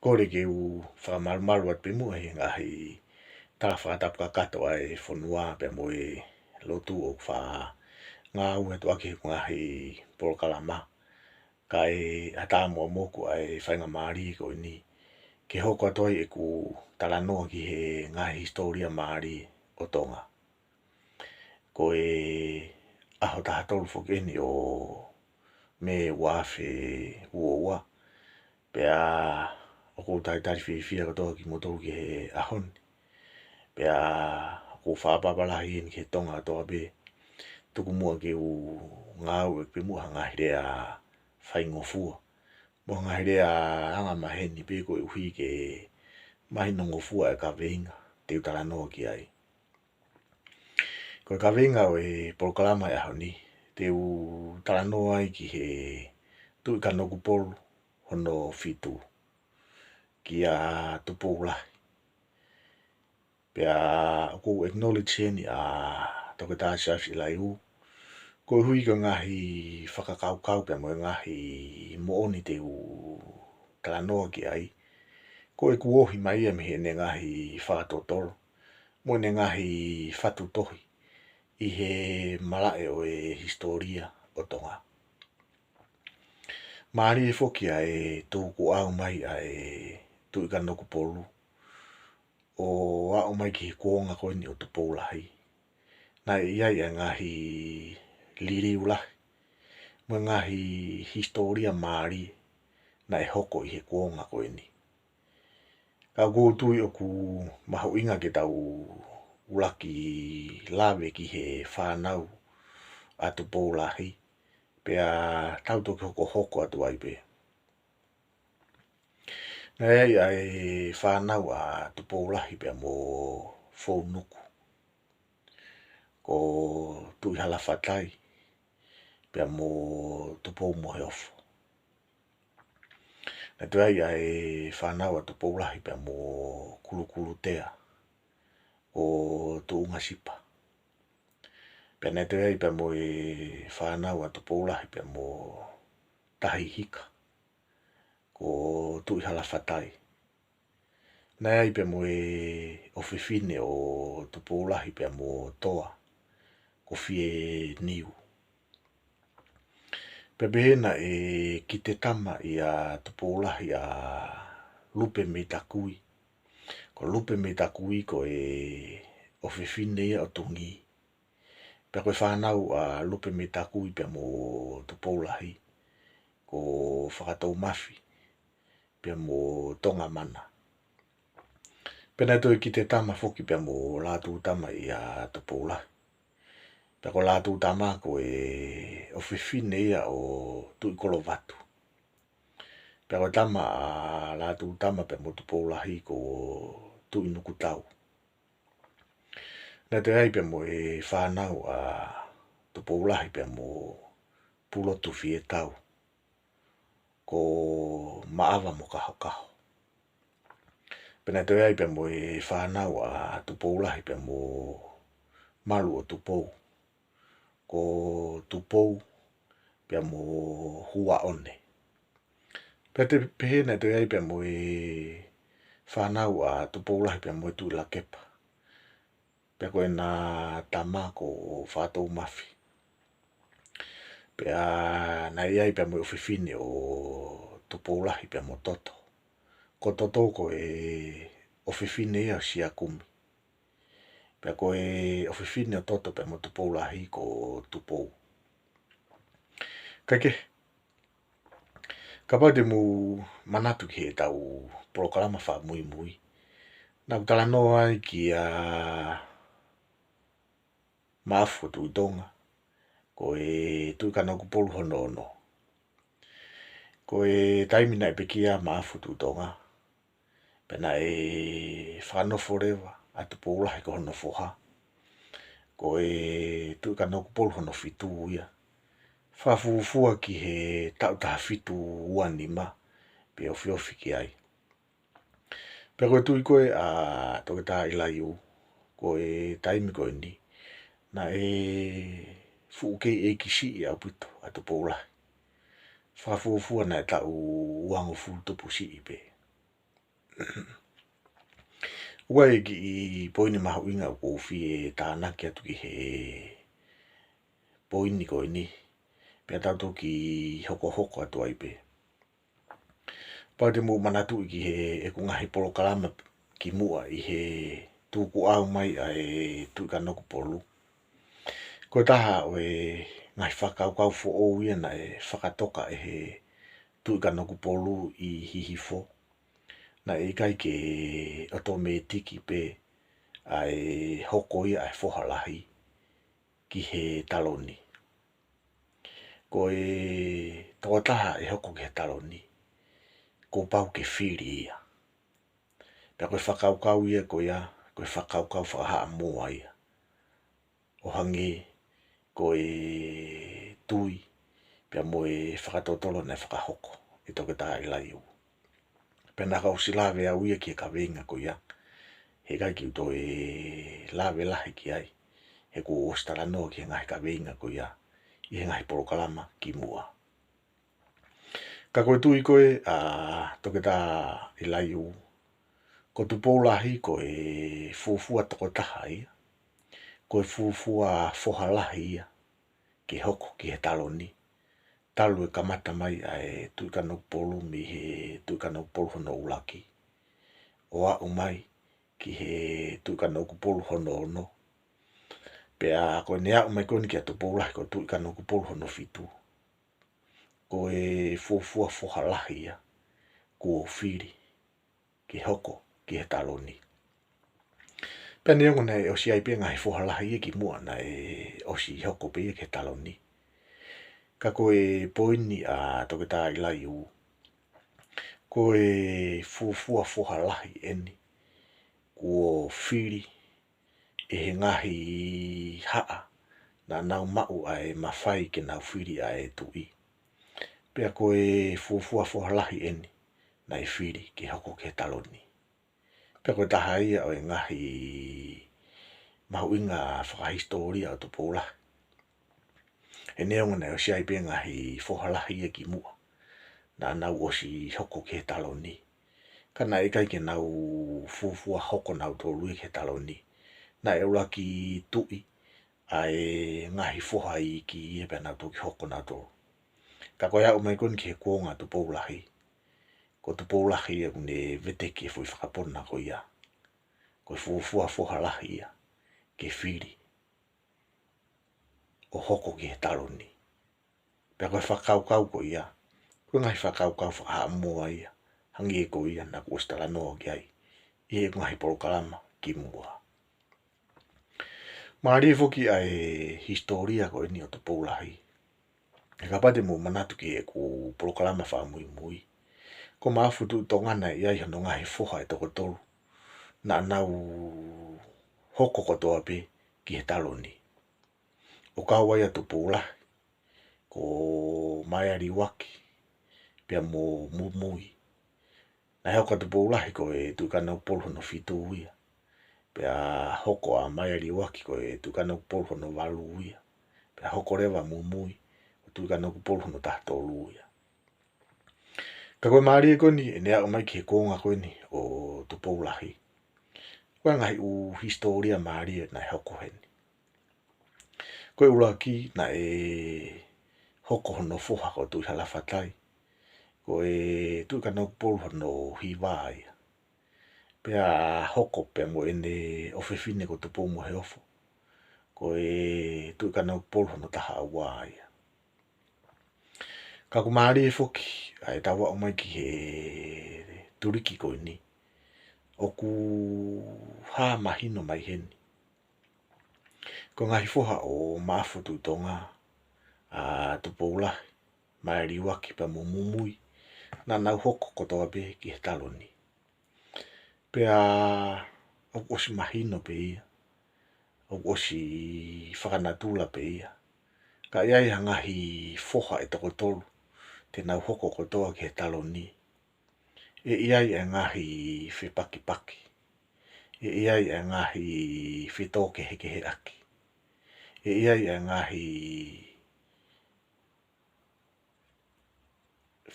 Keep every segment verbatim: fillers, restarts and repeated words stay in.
Kole ke u fakamalumalu atu pē muʻa he ngaahi tala fakatapu kakato ʻa e fonua pea mo e lotu ʻoku faʻa ngāue atu ʻaki he ngaahi polokalama. Kae ʻatā muʻa moku ʻa e faingamālie ko eni ke hoko atu ai ʻeku talanoa ki he ngaahi hisitōlia mālie ʻo Tonga. Ko e ʻaho taha tolu foki eni ʻo Mē ua afe ua ua. Pea ʻoku ou talitali fiefia kotoa kimoutolu ki he ʻaho ni. Pea ʻoku ou fakaʻapaʻapa lahi eni ki he Tonga kotoa pē. Tuku muʻa ke u ngāueʻaki pē muʻa ha ngaahi lea faingofua mo ha ngaahi lea angamaheni pē koeʻuhi ke mahinongofua e kaveinga te u talanoa ki ai. Ko e kaveinga ʻo e polokalama ʻo e ʻaho ni, te u talanoa ai ki he Tuʻi Kanokupolu hono fitu, kia Tupoulahi. Pea ʻoku ou acknowledge heni ʻa Toketā Siaosi ʻIlaiū, koeʻuhi ko e ngaahi fakakaukau pea mo e ngaahi moʻoni te u talanoa ki ai, ko ʻeku ohi mai ia mei heʻene ngaahi fakatotolo mo ʻene ngaahi fatu tohi ʻi he malaʻe ʻo e hisitōlia ʻo Tonga. Mālie foki ʻa e tukuʻau mai ʻa e Tuʻi Kanokupolu ʻo aʻu mai ki he kuonga ko eni ʻo Tupoulahi. Naʻe ʻi ai ʻa e ngaahi liliu lahi mo e ngaahi hisitōlia mālie naʻe hoko ʻi he kuonga ko eni. Ka ʻoku ou tui ʻoku mahuʻinga ke tau ʻuluaki lave ki he fānau ʻa Tupoulahi, pea tau toki hokohoko atu ai pē. Naʻe ʻi ai ʻa e fānau ʻa Tupoulahi pea mo Founuku, ko Tuʻihalafatai pea mo Tupoumoheofo. Naʻe toe ʻi ai ʻa e fānau ʻa Tupoulahi pea mo Kulukulutea, ko Tuʻungasipa. Pea naʻe toe ʻi ai pea mo e fānau ʻa Tupoulahi pea mo Tahihika, ko Tuʻihalafatai. Naʻe ʻi ai pea mo e ʻofefine ʻo Tupoulahi pea mo Toa, ko Fieniu. Pea pehē naʻe kite tama ʻia Tupoulahi ʻa Lupemeitakui. Ko Lupemeitakui ko e ʻofefine ia ʻo Tungī. Pea ko e fānau ʻa Lupemeitakui pea mo Tupoulahi, ko Fakatoumafi pea mo Tongamana. Pea naʻe toe kite tama foki pea mo Lātūtama ʻia Tupoulahi. Pea ko Lātūtama ko e ʻofefine ia ʻo Tuʻikolovatu. Pea ko e tama ʻa Lātūtama pea mo Tupoulahi ko Tuʻinukutau. Naʻe toe ʻi ai pea mo e fānau ʻa Tupoulahi pea mo Pulotufietau, ko Maʻava mo Kahokaho. Pea naʻe toe ʻi ai pea mo e fānau ʻa Tupoulahi pea mo Maluʻotupou, ko Tupou pea mo Huaʻone. Pea toe pehē naʻe toe ʻi ai pea mo e fānau ʻa Tupoulahi pea mo e Tuʻi Lakepa. Pea ko ʻena tama ko Fakatoumafi. Pea naʻe ʻi ai pea mo e ʻofefine ʻo Tupoulahi pea mo Toto. Ko Toto ko e ʻofefine ia ʻo Siakumi. Pea ko e ʻofefine ʻo Toto pea mo Tupoulahi ko Tupou. Kae kehe, kapau te mou manatu ki heʻetau polokalama fakamuimui, naʻá ku talanoa ai kia Maʻafu ʻo Tuʻi Tonga, ko e Tuʻi Kanokupolu hono ono. Ko e taimi naʻe pekia Maʻafu ʻo Tuʻi Tonga, pea naʻe fakanofo leva ʻa Tupoulahi ko hono foha, ko e Tuʻi Kanokupolu hono fitu ia. Fakafuofua ki he taʻu taha fitu ua nima, pe ofiofi ki ai. Pea ko e tuʻi ko ē ʻa Toketā ʻIlaiū, ko e taimi ko eni, naʻe fuʻu kei ʻeiki siʻi ʻaupito ʻa Tupoulahi. Fakafuofua naʻe taʻu uangofulu tupu siʻi pē. ʻOku ʻi ai e kiʻi poini mahuʻinga ʻoku ou fie tānaki atu ki he poini ko eni, pea tau toki hokohoko atu ai pē. Pau te mou manatuʻi ki heʻeku ngaahi polokalama kimuʻa ʻi he tukuʻau mai ʻa e Tuʻi Kanokupolu. Ko e taha ʻo e ngaahi fakakaukau foʻou ia naʻe fakatoka ʻe he Tuʻi Kanokupolu ʻi Hihifo. Naʻe ʻikai ke ʻotomētiki pē ʻa e hoko ia ʻa e foha lahi ki he taloni. Ko e tokotaha ʻe hoko ki he taloni, kuo pau ke fili ia. Pea ko e fakakaukau ia ko ia, ko e fakakaukau fakahaʻamoa ia. ʻO hangē ko e tui, pea mo e fakatotolo naʻe fakahoko ʻe Toketā ʻIlaiū. Pea naʻa ku ʻosi lave au ia ki he kaveinga ko ia. He ʻikai ke u toe lave lahi ki ai, he kuo u ʻosi talanoa ki he ngaahi kaveinga ko ia ʻi he ngaahi polokalama kimuʻa. Ka ko e tui ko ē ʻa Toketā ʻIlaiū, ko Tupoulahi ko e fuofua tokotaha ia, ko e fuofua foha lahi ia ke hoko ki he taloni, talu e kamata mai ʻa e Tuʻi Kanokupolu mei he Tuʻi Kanokupolu hono ʻuluaki, ʻo aʻu mai ki he Tuʻi Kanokupolu hono ono. Pea ko ʻene aʻu mai ko eni kia Tupoulahi ko e Tuʻi Kanokupolu hono fitu, ko e fuofua foha lahi ia kuo fili ke hoko ki he taloni. Pea neongo naʻe ʻosi ʻi ai pē ngaahi foha lahi ia kimuʻa naʻe ʻosi hoko pē ia ki he taloni, ka ko e poini ʻa Toketā ʻIlaiū, ko e fuofua foha lahi eni kuo fili ʻe he ngaahi haʻa naʻa nau maʻu ʻa e mafai ke nau fili ʻa e tuʻi. Pea ko e fuofua foha lahi eni naʻe fili ke hoko ki he taloni. Pea ko e taha ia ʻo e ngaahi mahuʻinga fakahisitōlia ʻo Tupoulahi. He neongo naʻe ʻosi ʻi ai pē ngaahi foha lahi ia kimuʻa naʻa nau ʻosi hoko ki he taloni, ka naʻe ʻikai ke nau fuofua hoko nautolu ia ki he taloni. Naʻe ʻuluaki tuʻi ʻa e ngaahi foha iiki ia pea nau toki hoko nautolu. Ka ko e aʻu mai ko eni ki he kuonga ʻo Tupoulahi, ko Tupoulahi ia ʻoku ne veteki e foʻi fakapona ko ia, ko e fuofua foha lahi ia ke fili ʻo hoko ki he taloni. Pea ko e fakakaukau ko ia, ko e ngaahi fakakaukau fakahaʻamoa ia, hangē ko ia naʻa ku ʻosi talanoa ki ai ʻi he ngaahi polokalama kimuʻa. Mālie foki ʻa e hisitōlia ko eni ʻo Tupoulahi. He kapau te mou manatu ki heʻeku polokalama fakamuimui, ko Maʻafu Tuʻi Tonga naʻe ʻi ai hono ngaahi foha ʻe toko tolu naʻa nau hoko kotoa pē ki he taloni. ʻO kau ai ʻa Tupoulahi, ko Maealiuaki, pea mo Mumui. Naʻe hoko ʻa Tupoulahi ko e Tuʻi Kanokupolu hono fitu ia. Pea hoko ʻa Maealiuaki ko e Tuʻi Kanokupolu hono valu ia. Pea hoko leva ʻa Mumui ko e Tuʻi Kanokupolu hono taha tolu ia. Ka ko e mālie ko eni, ʻene aʻu mai ki he kuonga ko eni ʻo Tupoulahi, ko e ngaahi ʻū hisitōlia mālie naʻe hoko heni. Ko e ʻuluaki naʻe hoko hono foha ko Tuʻihalafatai, ko e Tuʻi Kanokupolu hono hiva ia. Pea hoko pea mo ʻene ʻofefine ko Tupoumoheofo, ko e Tuʻi Kanokupolu hono taha ua ia. Ka ʻoku mālie foki ʻa e tau aʻu mai ki he tuliki ko eni, ʻoku hā mahino mai heni. Ko e ngaahi foha ʻo Maʻafu Tuʻi Tonga, ʻa Tupoulahi, Maealiuaki pea mo Mumui, naʻa nau hoko kotoa pē ki he taloni. Pea ʻoku ʻosi mahino pē ia, ʻoku ʻosi fakanatula pē ia, ka ʻi ai ha ngaahi foha ʻe toko tolu te nau hoko kotoa ki he taloni. ʻE ʻi ai e ngaahi fepakipaki, ʻe ʻi ai e ngaahi fetōkehekeheʻaki, ʻe ʻi ai e ngaahi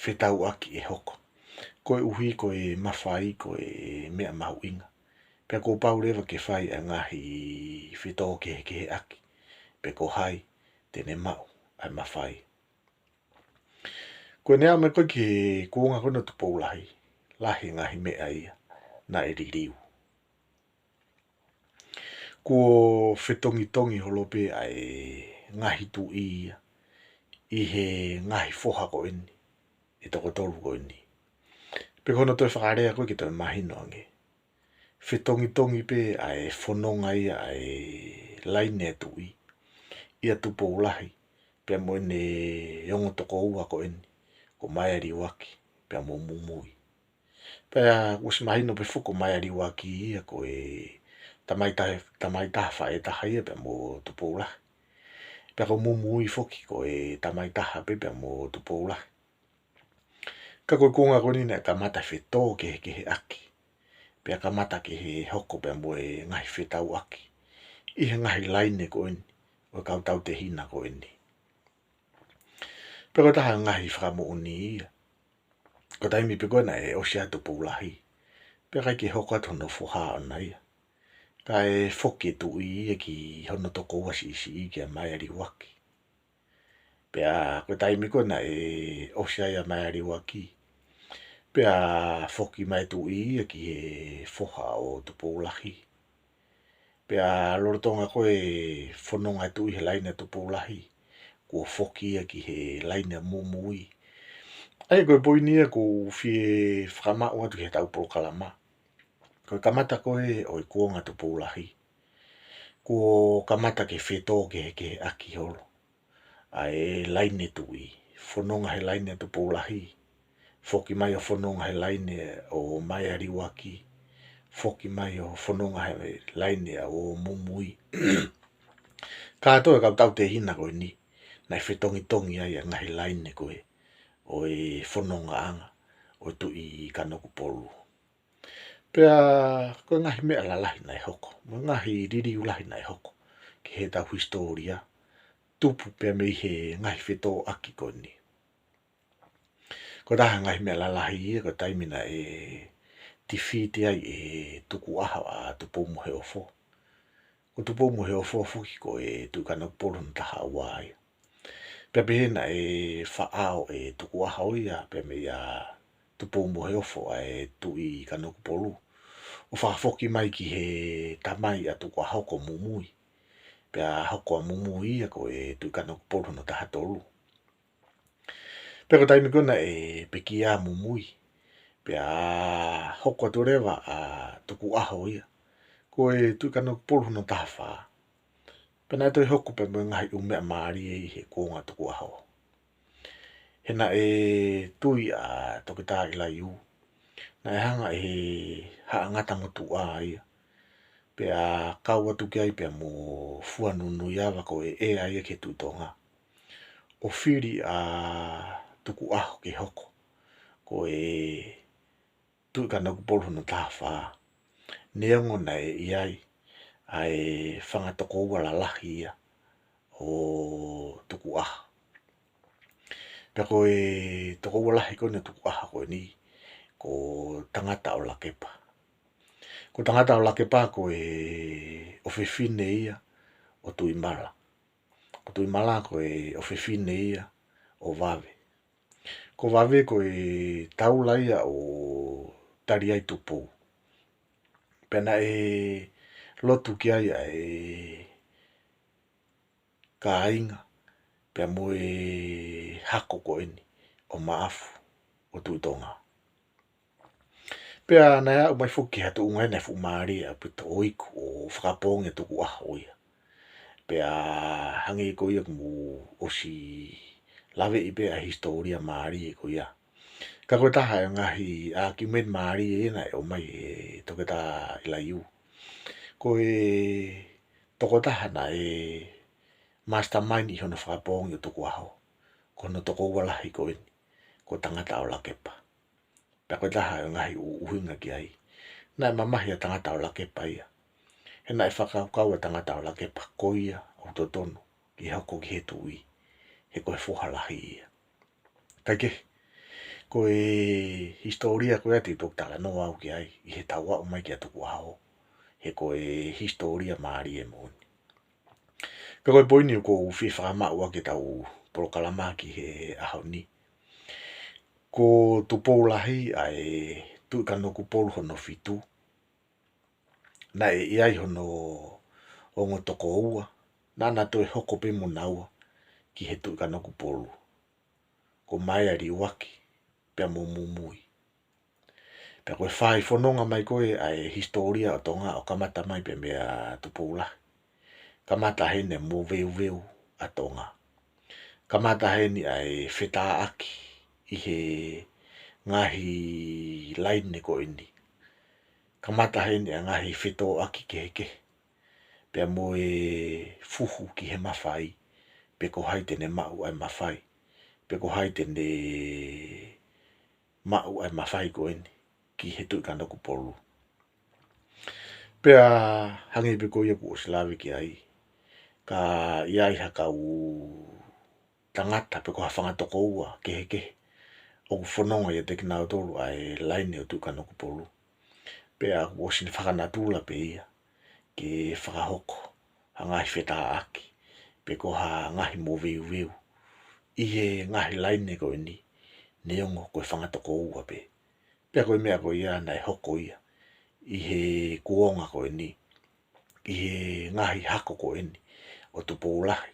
fetauʻaki ʻe hoko. koeʻuhi ko e mafai ko e meʻa mahuʻinga. Pea kuo pau leva ke fai ʻa e ngaahi fetōkehekeheʻaki pe ko hai te ne maʻu ʻa e mafai. Ko ʻene aʻu mai ko ē ki he kuonga ko ena ʻo Tupoulahi, lahi e ngaahi meʻa ia naʻe liliu. Kuo fetongitongi holo pē ʻa e ngaahi tuʻi ia ʻi he ngaahi foha ko eni ʻe toko tolu ko eni. Pe ko hono toe fakalea ko ē ke toe mahino ange, fetongitongi pē ʻa e fononga ia ʻa e laine ʻa e tuʻi ʻia Tupoulahi pea mo ʻene ongo tokoua ko eni, ko Maealiuaki pea mo Mumui. Pea kuo ʻosi mahino pē foki ko Maealiuaki ia ko e tamai taha, tamai taha faʻē taha ia pea mo Tupoulahi. Pea ko Mumui foki ko e tamai taha pē pea mo Tupoulahi. Ka ko e kuonga ko eni naʻe kamata fetōkehekeheʻaki, pea kamata ke hoko pea mo e ngaahi fetauʻaki ʻi he ngaahi laine ko eni ʻo e kau tautehina ko eni. Pea ko e taha e ngaahi fakamoʻoni ia, ko e taimi pē ko ē naʻe ʻosi atu Tupoulahi, pea ʻikai ke hoko atu hono foha ʻona ia, kae foki e tuʻi ia ki hono tokoua siʻisiʻi, kia Maealiuaki. Pea ko e taimi ko ē naʻe ʻosi ai ʻa Maealiuaki, pea foki mai e tuʻi ia ki he foha ʻo Tupoulahi. Pea lolotonga ko ē fononga e tuʻi he laine ʻa Tupoulahi, kuo foki ia ki he laine ʻa Mumui. ʻA ia ko e poini ia ʻoku ou fie fakamaʻu atu ki heʻetau polokalama, ko e kamata ko ē ʻo e kuonga ʻo Tupoulahi, kuo kamata ke fetōkehekeheʻaki holo ʻa e laine tuʻi. Fononga he laine ʻa Tupoulahi, foki mai ʻo fononga he laine ʻo Maealiuaki, foki mai ʻo fononga he laine ʻo Mumui. Kātoa e kau tautehina ko eni, naʻe fetongitongi ai ʻa e ngaahi laine ko ē ʻo e fonongaʻanga ʻo e Tuʻi Kanokupolu. Pea ko e ngaahi meʻa lalahi naʻe hoko, mo e ngaahi liliu lahi naʻe hoko ki heʻetau hisitōlia, tupu pea mei he ngaahi fetōʻaki ko eni. Ko e taha e ngaahi meʻa lalahi ia, ko e taimi naʻe tifiti ai e tukuʻaho ʻa Tupoumoheofo. Ko Tupoumoheofo foki ko e Tuʻi Kanokupolu hono taha ua ia. Pea pehē naʻe faʻao e tukuʻaho ia pea meia Tupoumoheofo, ʻa e Tuʻi Kanokupolu, ʻo fakafoki mai ki he tamai ʻa Tukuʻaho, ko Mumui. Pea hoko ʻa Mumui ia ko e Tuʻi Kanokupolu hono taha tolu. Pea ko e taimi ko ē naʻe pekia ʻa Mumui, pea hoko atu leva ʻa Tukuʻaho ia ko e Tuʻi Kanokupolu hono taha fā. Pea naʻe toe hoko pē mo e ngaahi ʻū meʻa mālie ʻi he kuonga ʻo Tukuʻaho. He naʻe tui ʻa Toketā ʻIlaiū, naʻe hanga ʻe he Haʻa Ngata Motuʻa ia, pea kau atu ki ai pea mo Fuanunuiava, ko e ʻea ia ki he Tuʻi Tonga, ʻo fili ʻa Tukuʻaho ke hoko ko e Tuʻi Kanokupolu hono taha fā, neongo naʻe ʻi ai ʻa e fanga tokoua lalahi ia ʻo Tukuʻaho. Pea ko e tokoua lahi ko eni ʻo Tukuʻaho ko eni, ko Tangataʻolakepa. Ko Tangataʻolakepa ko e ʻofefine ia ʻo Tuʻimala. Ko Tuʻimala ko e ʻofefine ia ʻo Vave. Ko Vave ko e taula ia ʻo Taliaitupou. Pea naʻe lotu ki ai ʻa e kāinga pea mo e hako ko eni ʻo Maʻafu ʻo Tuʻi Tonga. Pea naʻe aʻu mai foki ki ha tuʻunga naʻe fuʻu mālie ʻaupito ʻo iku ʻo fakapoongi ʻa Tukuʻaho ia. Pea hangē ko ia kuo mou ʻosi laveʻi pē ʻa e hisitōlia mālie ko ia. Ka ko e taha e ngaahi ʻākiumeni mālie ia naʻe ʻomai ʻe Toketā ʻIlaiū. Ko e tokotaha naʻe mastermind ʻi hono fakapoongi ʻo Tukuʻaho, ko hono tokoua lahi ko eni, ko Tangataʻolakepa. Pea ko e taha e ngaahi ʻu-, ʻuhinga ki ai, naʻe mamahi ʻa Tangataʻolakepa ia, he naʻe fakakaukau ʻa Tangataʻolakepa ko ia ʻoku totonu ke hoko ki he tuʻi, he ko e foha lahi ia. Kaikehe, Ko e hisitōlia ko ia te u toki talanoa au ki ai ʻi heʻetau aʻu mai ki he tukuʻaho, he ko e hisitōlia mālie moʻoni. Ka ko e poini ʻoku ou fie fakamaʻu ʻaki ʻetau polokalama ki he ʻaho ni, ko Tupoulahi ʻa e Tuʻi Kanokupolu hono fitu, naʻe ʻi ai hono ongo tokoua naʻa na toe hoko pē mo naua ki he Tuʻi Kanokupolu, ko Maealiuaki pea mo Mumui. Pea ko e fai fononga mai ko ē ʻa e hisitōlia ʻo Tonga ʻo kamata mai pē meia Tupoulahi, kamata heni e moveuveu ʻa Tonga. Kamata heni ʻa e fetāʻaki ʻi he ngaahi laine ko eni. Kamata heni ʻa e ngaahi fetōʻaki kehekehe, pea mo e fuhu ki he mafai, pe ko hai te ne maʻu ʻa e mafai, pe ko hai te ne maʻu ʻa e mafai ko eni ki he Tuʻi Kanokupolu. Pea hangē pē ko ia kuo ʻosi lave ki ai, ka ʻi ai ha kau tangata pe ko ha fanga tokoua kehekehe ʻoku fononga ʻiate kinautolu ʻa e laine ʻo Tuʻi Kanokupolu, pea kuo ʻosi fakanatula pē ia ke fakahoko ha ngaahi fetāʻaki pe ko ha ngaahi moveuveu ʻi he ngaahi laine ko eni, neongo ko e fanga tokoua pē. Pea ko e meʻa ko ia naʻe hoko ia ʻi he kuonga ko eni, ʻi he ngaahi hako ko eni ʻo Tupoulahi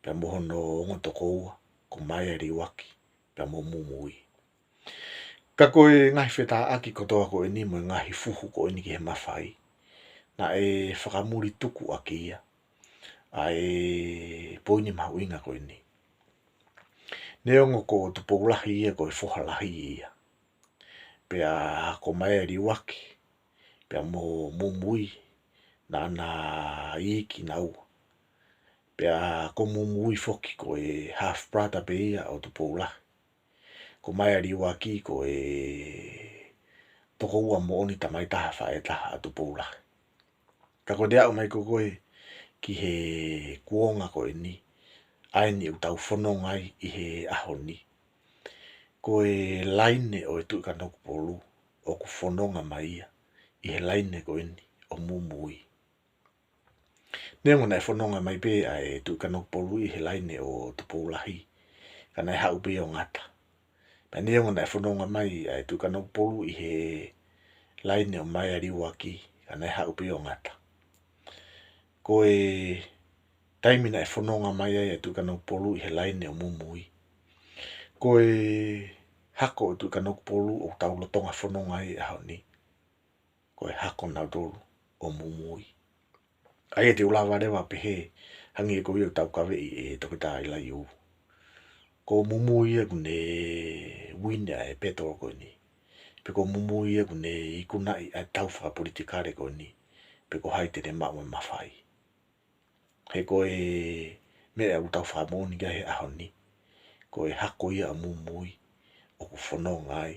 pea mo hono ongo tokoua, ko Maealiuaki pea mo Mumui. Ka ko e ngaahi fetāʻaki kotoa ko eni mo e ngaahi fuhu ko eni ki he mafai, naʻe fakamulituku ʻaki ia ʻa e poini mahuʻinga ko eni. Neongo ko Tupoulahi ia ko e foha lahi ia, pea ko Maealiuaki pea mo Mumui naʻa na iiki naua. Pea ko Mumui foki ko e half brother pē ia ʻo Tupoulahi. Ko Maealiuaki ko e tokoua moʻoni, tamai taha faʻē taha ʻa Tupoulahi. Ka ko ʻete aʻu mai ko ē ki he kuonga ko eni, ʻa eni ʻoku tau fononga ai ʻi he ʻaho ni, ko e laine ʻo e Tuʻi Kanokupolu ʻoku fononga mai ia ʻi he laine ko eni ʻo Mumui. Neongo naʻe fononga mai pē ʻa e Tuʻi Kanokupolu ʻi he laine ʻo Tupoulahi, ka naʻe haʻu pē ia ʻo ngata. Pea neongo naʻe fononga mai ʻa e Tuʻi Kanokupolu ʻi he laine ʻo Maealiuaki, ka naʻe haʻu pē ia ʻo ngata. Ko e taimi naʻe fononga mai ai ʻa e Tuʻi Kanokupolu ʻi he laine ʻo Mumui, ko e hako ʻo e Tuʻi Kanokupolu ʻoku tau lolotonga fononga ai he ʻaho ni, ko e hako nautolu ʻo Mumui. ʻA ia te u lava leva ʻo pehē, hangē ko ia ʻoku tau kaveʻi ʻe Toketā ʻIlaiū, ko Mumui ia ʻoku ne uine ʻa e peto ko eni, pe ko Mumui ia ʻoku ne ikunaʻi ʻa e tau fakapolitikale ko eni, pe ko hai te ne maʻu ʻa e mafai. He ko e meʻa ʻoku tau fakamoʻoni ki ai he ʻaho ni, ko e hako ia ʻo Mumui ʻoku fononga ai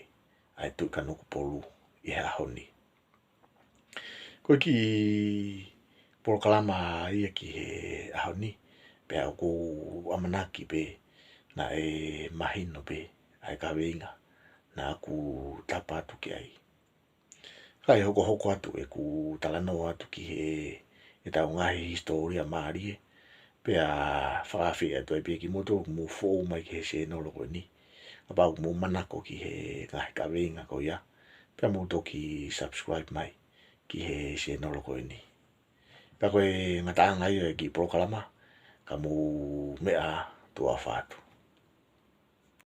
ʻa e Tuʻi Kanokupolu ʻi he ʻaho ni. Ko e kiʻi polokalama ia ki he ʻaho ni, pea ʻoku ou ʻamanaki pē naʻe mahino pē ʻa e kaveinga naʻa ku tapa atu ki ai. Kae hokohoko atu ʻeku talanoa atu ki he, ʻetau ngaahi hisitōlia mālie, pea fakaafeʻi atu ai pē kimoutolu ʻoku mou foʻou mai ki he sēnolo ko eni, kapau ʻoku mou manako ki he ngaahi kaveinga ko ia, pea mou toki subscribe mai ki he sēnolo ko eni. Pea ko e ngataʻanga ia ʻo e kiʻi polokalama, ka mou meʻa ā, tuʻa ʻofa atu.